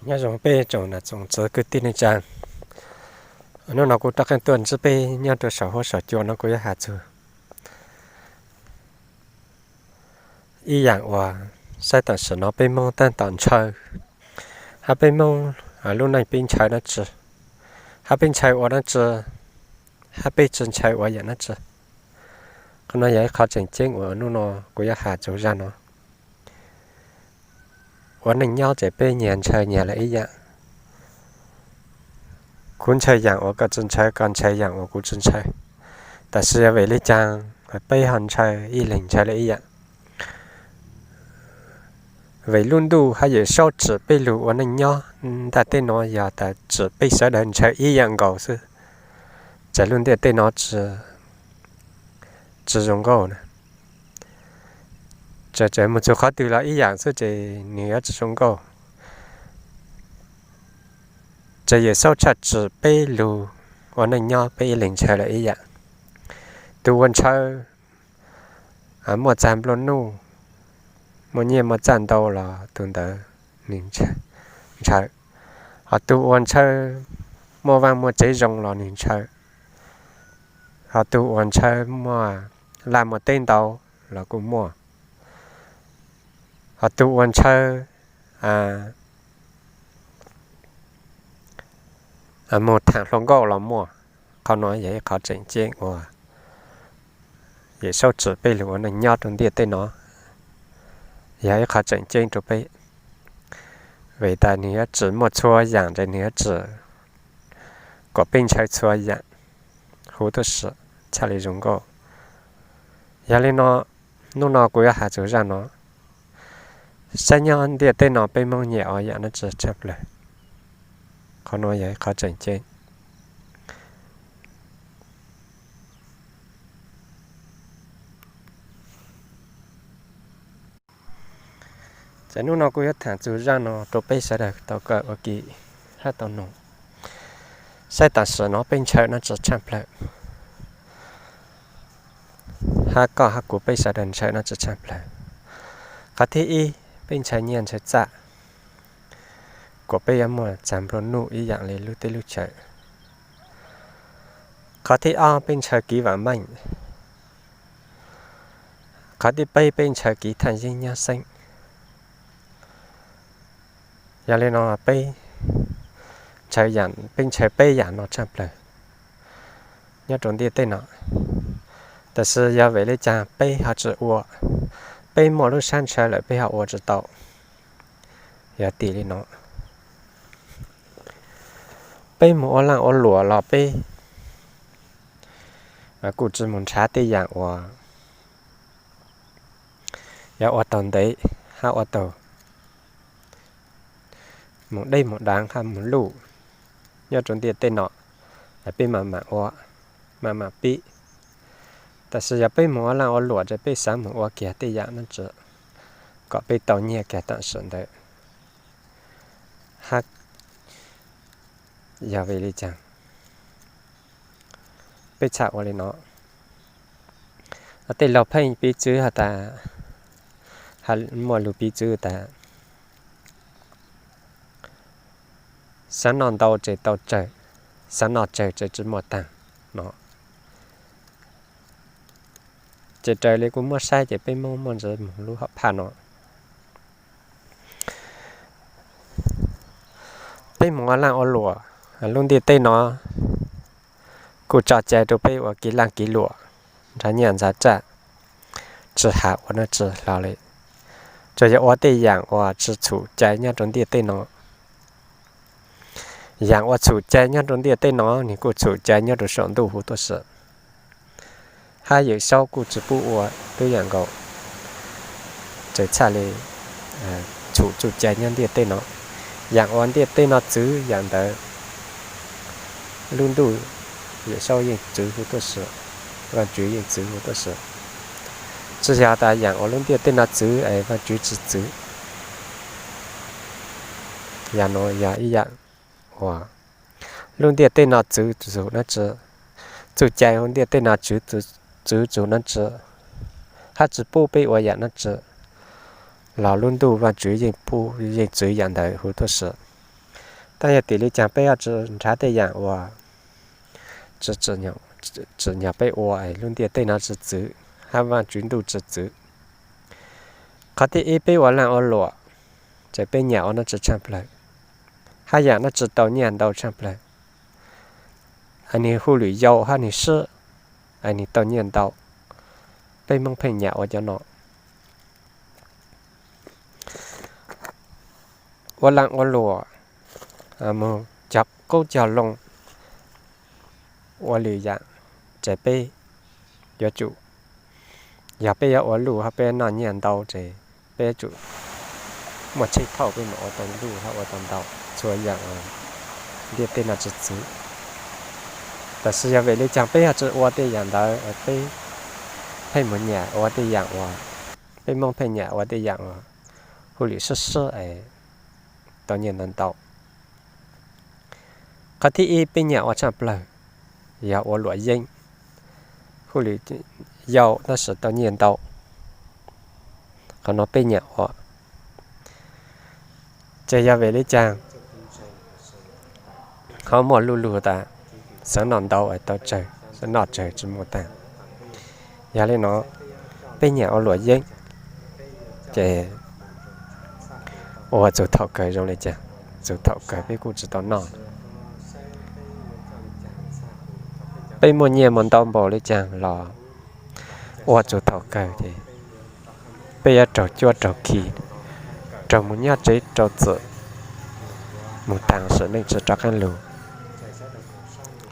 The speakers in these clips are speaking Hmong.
Nyob zoo peb tsoom nam tsoom txiv kwv tij neej tsa, hnub no kuv rov qab tuaj ntsib peb nyob rau saum huab saum cua no kuv yuav has txug ib yaam uas saib tam sim no peb Moob taab tom ntshaw, hab peb Moob lub neej peb ntshaw dlaab tsi, hab peb ntshaw ua dlaab tsi, hab peb tsi ntshaw ua yaam dlaab tsi. Qhov no yog ib qhov tseem ceeb uas hnub no kuv yuav has txug zaj no. Ua neej nyob ces peb nyias ntshaw nyias lawm ib yaam. Kuv ntshaw yaam uas koj tsi ntshaw, koj ntshaw yaam uas kuv tsi ntshaw. Tab sis yog vim le caag peb ho ntshaw ib leeg ntshaw lawm ib yaam? Vim lub ntuj hab Yawm Saub tsim peb lug ua neej nyob ntaaj teb no yog tas tsim peb sawv daws ntshaw ib yaam nkaus xwb, ces lub ntiaj teb no tsi zoo nkauj na. Txawm moog txug qhov twg los ib yaam xwb ces nwg yuav tsi zoo nkauj. Ces Yawm Saub txhaj tsim peb lug ua neej nyob peb ib leeg ntshaw lawm ib yaam. Tug ua ntshaw muaj txag nplua nuj, muaj nyiaj muaj txaj ntau los tug ntawd nwg ntshaw. Ho tug ua ntshaw muaj vaaj muaj tsev zoo los nwg ntshaw. Ho tug ua ntshaw muaj laj muaj teb ntau los kuj muaj. Ho tug ua ntshaw moog thaam hluas nkauj los muaj. Qhov no yog ib qhov tseem ceeb uas Yawm Saub tsim peb lug ua neej nyob rua ntiaj teb no, yog ib qhov tseem ceeb rua peb. Vim tas nwg yuav tsim muaj txhua yaam, ces nwg yuav tsim kom peb ntshaw txhua yaam huv tuab si txhaj le zoo nkauj. Yog le no, hnub no kuv yuav has txug zaj no, saib nyob ntiaj teb no peb Moob nyiam ua yaam dlaab tsi tshaj plawg. Qhov no yog ib qhov tseem ceeb. Ces hnub no kuv yuav thaam txug zaj no rua peb sawv daws tau kawm ua ke hab tau noog, saib tam sim no peb ntshaw dlaab tsi tshaj plawg, hab koj hab kuv peb sawv daws ntshaw dlaab tsi tshaj plawg. Qhov thib ib, peb ntshaw nyiaj ntshaw txaj kom peb yuav muaj txag nplua nuj ib yaam le lub teb lub chaw. Qhov thib ob, peb ntshaw kev vaam meej. Qhov thib peb, peb ntshaw kev thaaj yeeb nyab xeeb. Yog le no peb ntshaw, peb ntshaw peb yaam no tshaj plawg nyob rua ntiaj teb no. Tab sis yog vim le caag peb ho tsi ua? Peb muaj lub sab ntshaw lawm peb ho ua tsi tau? Yog tim le no, peb moog ua laaj ua luam los peb kuj tsi moog nrhav tej yaam uas yuav ua taug ntev hab ua taug moog deb moog daav hab moog luj nyob rua ntiaj teb no, peb maam maam ua, maam maam pib. Tab sis yog peb moog ua laaj ua luam ces peb xaav moog ua kiag tej yaam dlaab tsi kom peb tau nyiaj kiag tam sim ntawd. Hab yog vim le caag peb txhaj ua le no? Tej laug pheej piv txwv has tas, muaj lug piv txwv tas, xaav noj ntau ces tau tsawg, xaav noj tsawg ces tsi muaj taag no. Ces raws le kuv muab saib ces peb Moob muaj ntxiv moog lub hom phaj no. Peb moog ua laaj ua luam, lub ntiaj teb no kuj tso cai rua peb ua kev laaj kev luam, nrhav nyiaj nrhav txaj, tsi has ua dlaab tsi hlo le. Tsuas yog ua tej yaam uas tsi txhum cai nyob rua ntiaj teb no. Yaam uas txhum cai nyob rua ntiaj teb no, nwg kuj txhum cai nyob rua saum ntuj huv tuab si. Hab Yawm Saub kuj tsi pub ua tub yaam nkaus, txawm txhaj le txhum txuj cai nyob ntiaj teb no. Yaam uas ntiaj teb no txwv yaam ntawd, lub ntuj Yawm Saub yeej txwv huv tuab si, Vaajtswv yeej txwv huv tuab si. Tsi yog tas yaam uas lub ntiaj teb no txwv es Vaajtswv tsi txwv. Yaam no yog ib yaam uas lub ntiaj teb no txwv txug dlaab tsi, txuj cai huv ntiaj teb no txwv txug dlaab tsi, hab tsi pub peb ua yaam dlaab tsi, los lub ntuj Vaajtswv yeej txwv yaam ntawd huv tuab si. Tab yog tim li cas peb yuav tsis nrhav tej yam uas tsis tsim nyog peb ua, lub ntiaj teb no tsis txwv, hab Vaajtswv ntuj tsis txwv. Qhov thib ib, peb ua laaj ua luam, ces peb nyam ua noj tsis tshaaj plawg, hab yam noj tsis tau nyiaj ntau tshaaj plawg. Nwg hauj lwm yau hab nwg sib, nwg tau nyiaj ntau. Peb Moob pheej nyam ua cov no. Ua laaj ua luam, moog cog qub cog loo, ua lwm yam, ces peb yuav tsum, yog peb yuav ua luj hab peb noj nyiaj ntau ces peb yuav tsum muaj tsheb thauj peb mam ua tau luj hab ua tau ntau. Txhua yam ntiaj teb no tsis txwv. Tab sis yog vim li cas peb yuav tsis ua tej yam ntawd, peb pheej mus nyam ua tej yam uas, peb Moob pheej nyam ua tej yam uas hauj lwm sib sib es tau nyiaj ntau ntau. Qhov thib ib peb nyam ua tshaaj plawg, yog ua luam yeeb, hauj lwm yau tab sis tau nyiaj ntau. Qhov no peb nyam ua. Ces yog vim li cas qhov muaj luj lug tas, xaav noj ntau tau tsawg, xaav noj tsawg tsis muaj taag. Yog li no, peb nyam ua luam yeeb, ces ua txug thaum kawg zoo li cas, txug thaum kawg peb kuj tsis tau noj. Peb muaj nyiaj muaj ntau npaum li cas los ua txug thaum kawg ces peb yuav raug cuab raug khi, raug mus nyob tsev rau txim, mus taag sim neej tsis rov qaab lug,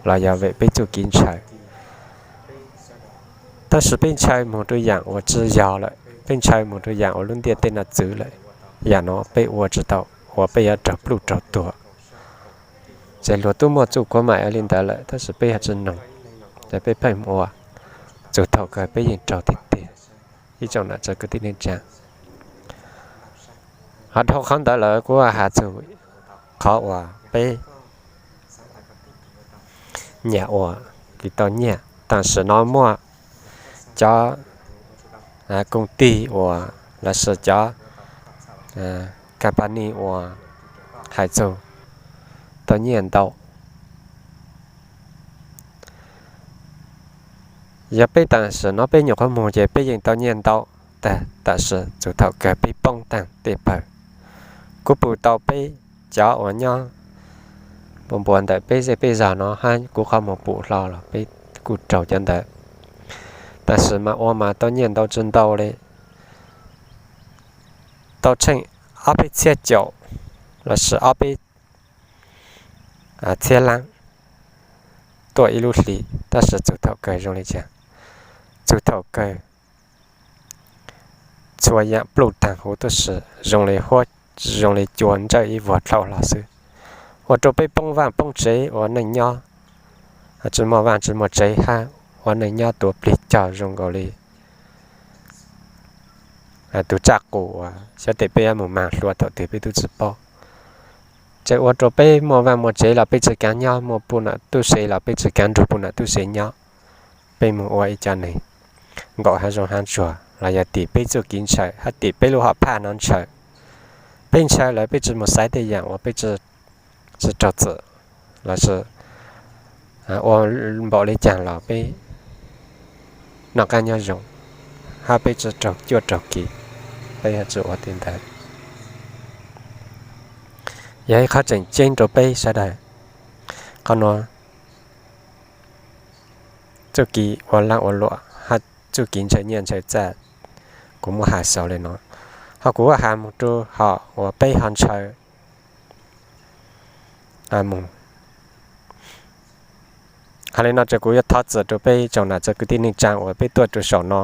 los yog vim peb txuj kev ntshaw. Tab sis peb ntshaw mus rau yaam uas tsi yog lawm, peb ntshaw mus rau yaam uas lub ntiaj teb no txwv lawm, yaam no peb ua tsis tau, ua peb yuav raug pluj raug tuag. Ces luag tub muaj txuj kuas maim ua li ntawd lawm tab sis peb yog tsi noog, ces peb pheej ua, txug thaum kawg peb yeej raug tiag tiag. Ib tsoom nam txiv kwv tij neej tsaa, ho dhau qhov ntawd lawm kuv has txug qhov uas peb nyam ua kis tau nyiaj. Tam sim no muaj cov koom tig uas lossis cov company uas hais txug tau nyiaj ntau. Yog peb tam sim no peb nyuam qhuav moog ces peb yeej tau nyiaj ntau tag, tam sim txug thaum kawg peb poob taag tej pawg. Kuv pum tau peb cov uas nyob npua npua ntawm peb zej peb zog no hab kuv qhov muag pum hlo los peb kuj raug cov ntawd. Tam sim mas ua mas tau nyiaj ntau tsi ntau li, tau tsheej ob peb txhiab caum lossis ob peb txhiab laab tuaj ib lub hli, tab sis txug thaum kawg zoo li cas? Txug thaum kawg txhua yaam pluj taag huv tib si, zoo li huab, zoo li cua ntsawj ib vuag dlhau hlo xwb, ua rau peb poob vaaj poob tsev ua neej nyob tsi muaj vaaj tsi muaj tsev hab ua neej nyob tuav plig cog zoo nkaus li tus tsaj qus uas xyov tes peb yuav mus maag hlua thaum twg peb tub tsi paub. Ces ua rau peb muaj vaaj muaj tsev los peb tsi kaav nyob, muaj puj nam tub se los peb tsi kaav nrug puj nam tub se nyob. Peb moog ua ib co neeg nkaum haav zoov haav tsuag los yog tim peb txuj kev ntshaw hab tim peb lub hom phaj no ntshaw. Peb ntshaw lawm peb tsi moog xaiv tej yaam uas peb tsi raug txim lossis ua npaum li caag los peb noj qaab nyob zoo hab peb tsi raug cuaj raug kis, peb yuav tsi ua tej ntawd. Yog ib qhov tseem ceeb rau peb sawv daws. Qhov nuav txuj kev ua laaj ua luam hab txuj kev ntshaw nyiaj ntshaw txaj, kuv muab has xaus li no, ho kuv has moog rau hom uas peb ho ntshaw moog. Hab li no ces kuv yuav thov txim rau peb tsoom nam txiv kwv tij neej tsaa uas peb tuaj rau saum no,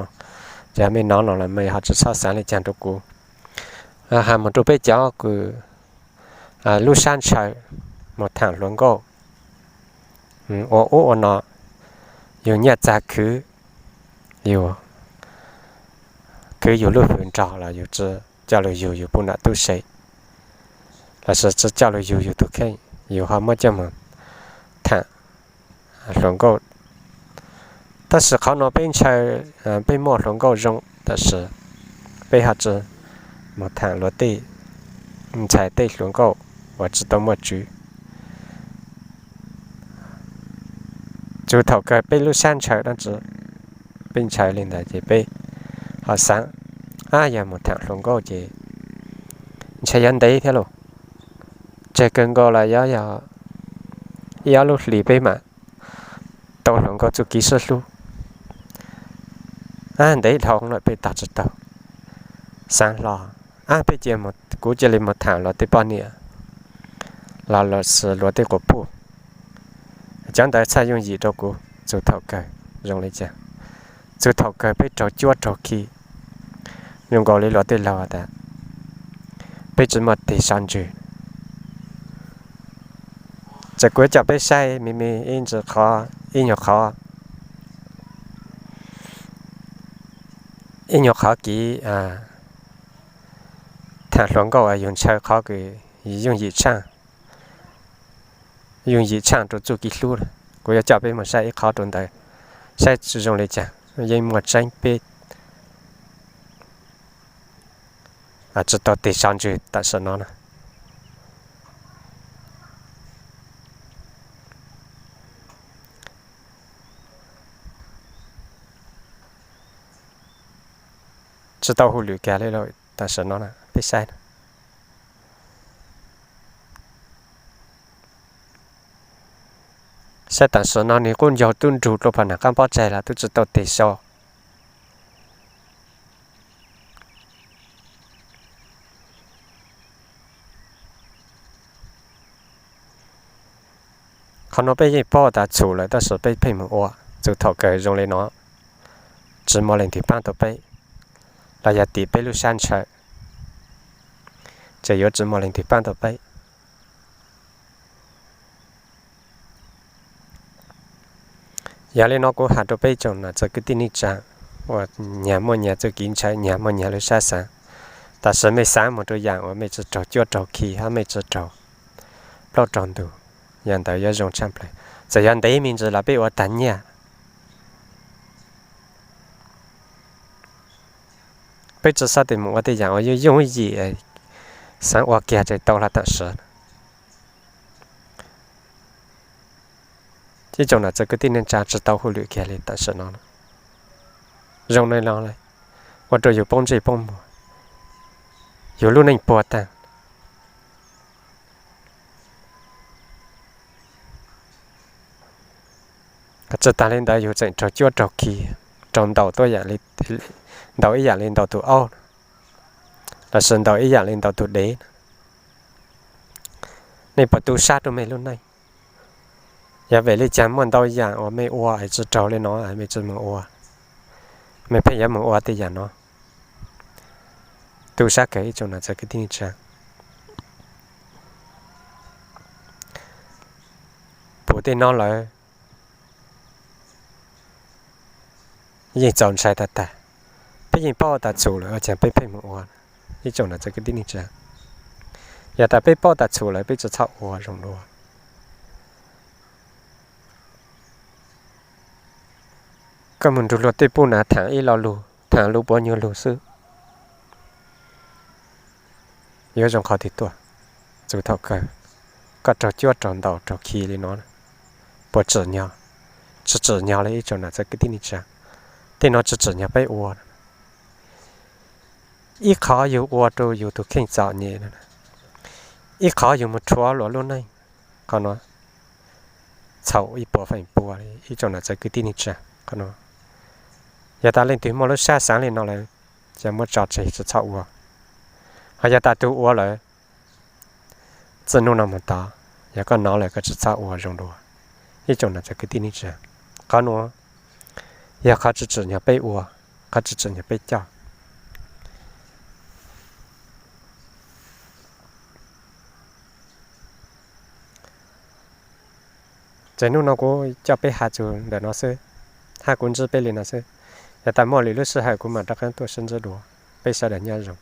ces mej nov no los mej ho tsi txhob xaav li caag rau kuv. Has moog rau peb cov kws lub sab ntshaw moog thaam hluas nkauj ua ub ua no, yug nyaj txag khwv, yug khwv yug lub hws nrog los yug tsi coj lug yug yug puj nam tub se, lossis tsi coj lug yug yug tug kheej, yug ho muab coj moog thaam hluas nkauj. Tab sis qhov no peb ntshaw, peb muaj hluas nkauj zoo tab sis peb ho tsi moog thaam luag tej ntxhais tej hluas nkauj uas tsi tau muaj tswv. Txug thaum kawg peb lub sab ntshaw dlaab tsi, peb ntshaw li ntawd ces peb ho xaav, ab, yog mus thaam hluas nkauj ces ntshe yuav ntev thiab lauj. Tsawg kawg nkaus los yuav yog ib ob lub hlis peb mam tau hluas nkauj txuj kev sib hlub. Ab, ntev dhau lawm peb tog tsi tau xaav hlo. Ab, peb cia, kuv cia li mus thaam luag tej poj niam los los sis luag tej quas puj, cov ntawd txhaj yooj yim rau kuv. Txug thaum kawg zoo li cas? Txug thaum kawg peb raug cuab raug khi zoo nkaus li luag tej laug tas peb tsi muaj teg so ntswg. Txawm kuv yuav coj peb saib me me ib ntsis qhov, ib nyuag qhov, ib nyuag qhov kev thaam hluas nkauj yug ntshaw qhov kws yooj yim tshaaj, yooj yim tshaaj rau txuj kev hlub. Kuv yuav coj peb mus saib ib qhov rau ntawd, saib zoo li cas. Yeej muaj tseeb peb tsi tau teg so ntswg tam sim no na. Tsi tau hauj lwm kag li lawm tam sim no na, peb saib. Saib tam sim no nwg qub ncaug tub nrug dlua pam nam qaab pob tsaig los tub tsi tau teg so. Qhov nuav peb yeej paub tas txhum lawm tab sis peb pheej mus ua. Txug thaum kawg zoo li no, tsi muaj leej twg paab tau peb, los yog tim peb lub sab ntshaw, ces yuav tsi muaj leej twg paab tau peb. Yog li no kuv has rau peb tsoom nam txiv kwv tij neej tsaa uas nyag muaj nyag txuj kev ntshaw, nyag muaj nyag lub sab xaav, tam sim mej xaav mus rau yaam uas mej tsi raug cuab raug khi hab mej tsi raug plaub raug ntug, yam ntawd yuav zoo tshaj plaws. Txawm yog ntev me ntsis los peb ua tag nyaj. Peb tsi xob tes mus ua tej yaam uas yooj yooj yim, xaav ua kiag tseem tau hlo tam sim. Ib tsoom nam txiv kwv tij neej tsaa tsi tau hauj lwm kiag li tam sim no. Zoo li no ua rau yug poob ntsej poob muag, yug lub neej puag taag. Tsi taag li ntawd yug tseem raug cuab raug khi, raug ntaus tuab, ntaus ib yaam li ntaus tug aub, los sis ntaus ib yaam li ntaus tug dev. Nej puas tu sab rau mej lub neej? Yog vim li caag muaj ntau yaam uas mej ua es tsi raug li no mej tsi mus ua, mej pheej yuav mus ua tej yaam no? Tu sab kawg ib tsoom nam txiv kwv tij neej tsaa. Pum tej no lawm yeej txaus ntshai tag tag. Peb yeej paub tas txhum lawm ua caag peb pheej mus ua? Ib tsoom nam txiv kwv tij neej tsaa, yog tas peb paub tas txhum lawm peb tsi txhob ua zoo dua. Koj mus nrug luag tej puj nav thaam ib lo lug, thaam lub puav nyuag lug xwb, yuav zoo qhov twg tuaj? Txug thaum kawg koj raug cuab raug ntaus raug khi li no, puas tsim nyog? Tsi tsim nyog li ib tsoom nam txiv kwv tij neej tsaa. Tej no tsi tsim nyog peb ua. Ib qhov yug ua rau yug tug kheej txom nyem, ib qhov yug mus rhuav luag lub neej. Qhov no txhaum ib puas feem pua li ib tsoom nam txiv kwv tij neej tsaa. Qhov no yog tas leej twg muaj lub sab xaav li no lawm, ces muab tso tseg tsi txhob ua. Ho yog tas tug ua lawm, txij nub no mus tod, yog koj nov lawm koj tsi txhob ua zoo dua. Ib tsoom nam txiv kwv tij neej tsaa, qhov nuav yog qhov tsi tsim nyog peb ua, qhov tsi tsim nyog peb coj. Ces nub no kuv coj peb has txug ntawm no xwb, hab kuv ntsib peb li no xwb. Yog tas muaj lwm lub sij hawm kuv mam rov qaab tuaj sib ntsib dua. Peb sawv daws nyob zoo.